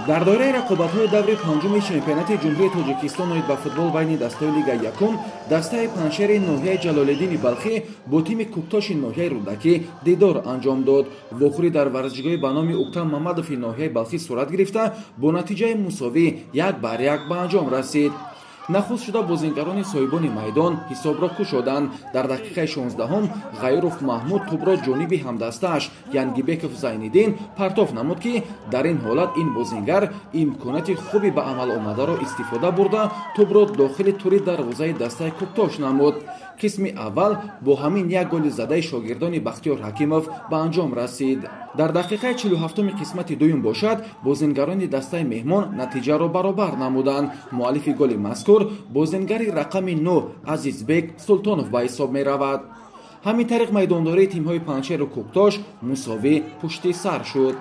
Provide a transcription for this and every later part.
Дар доираи рақобатҳои даври панҷуми чемпионати Ҷумҳурии Тоҷикистон оид ба футбол байни дастаҳои Лигаи якум, дастаи Панҷшери ноҳияи Ҷалолиддини Балхӣ бо тими Кӯктоши ноҳияи Рӯдакӣ дидор анҷом дод. Вохӯрӣ дар варзишгоҳи ба номи Уктам Мамадови ноҳияи Балхӣ сурат гирифта, бо натиҷаи мусовӣ 1-1 ба анҷом расид. Нахуст шуда бозингарони соҳибони майдон ҳисобро кушоданд. Дар дақиқаи 16-ҳум Ғайров Маҳмуд тӯбро ҷониби ҳамдастааш Янгибеков Зайниддин партоф намуд, ки дар ин ҳолат ин бозингар имконияти хуби ба амал омадаро истифода бурда, тӯбро дохили тури дарвозаи дастаи Кӯктош намуд. Қисми аввал бо ҳамин як голи задаи шогирдони Бахтиёр Ҳакимов ба анҷом расид. Дар дақиқаи 47-уми қисмати дуюм бошад, бозингарони дастаи меҳмон натиҷаро баробар намуданд. Муаллифи голи мазкур бозингари рақами 9 Азизбек Султонов ба ҳисоб меравад. Ҳамин тариқ майдондории тимҳои Панҷшеру Кӯктош мусовӣ пушти сар шуд.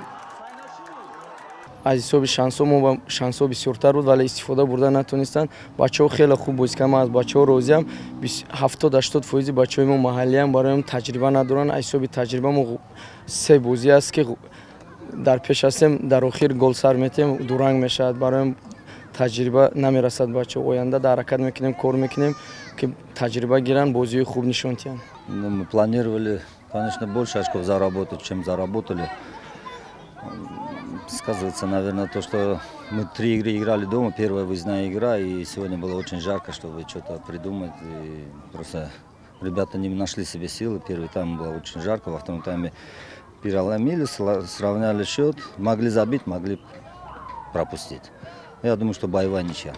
Аз ҳисоби шансҳо мо шансҳо бисёртар буд, вале истифода бурда натонистанд. Бачаҳо хеле хуб бозӣ карданд, ман аз бачаҳо розиам. 70-80 фоизи бачаҳои мо маҳаллиам, барои таҷриба надоранд. Аз ҳисоби таҷриба мо се бозӣ аст, ки дар пеш ҳастем, дар охир гол сар метиҳем, дуранг мешавад. Барои таҷриба намерасад бачаҳо. Оянда дар ҳаракат мекунем, кор мекунем, ки таҷриба гиранд, бозиҳои хуб нишон диҳанд. Мы планировали, конечно, больше очков заработать, чем заработали. Сказывается, наверное, то, что мы три игры играли дома, первая выездная игра, и сегодня было очень жарко, чтобы что-то придумать. И просто ребята не нашли себе силы. Первый тайм было очень жарко, во втором тайме переломили, сравняли счет, могли забить, могли пропустить. Я думаю, что боевая ничья.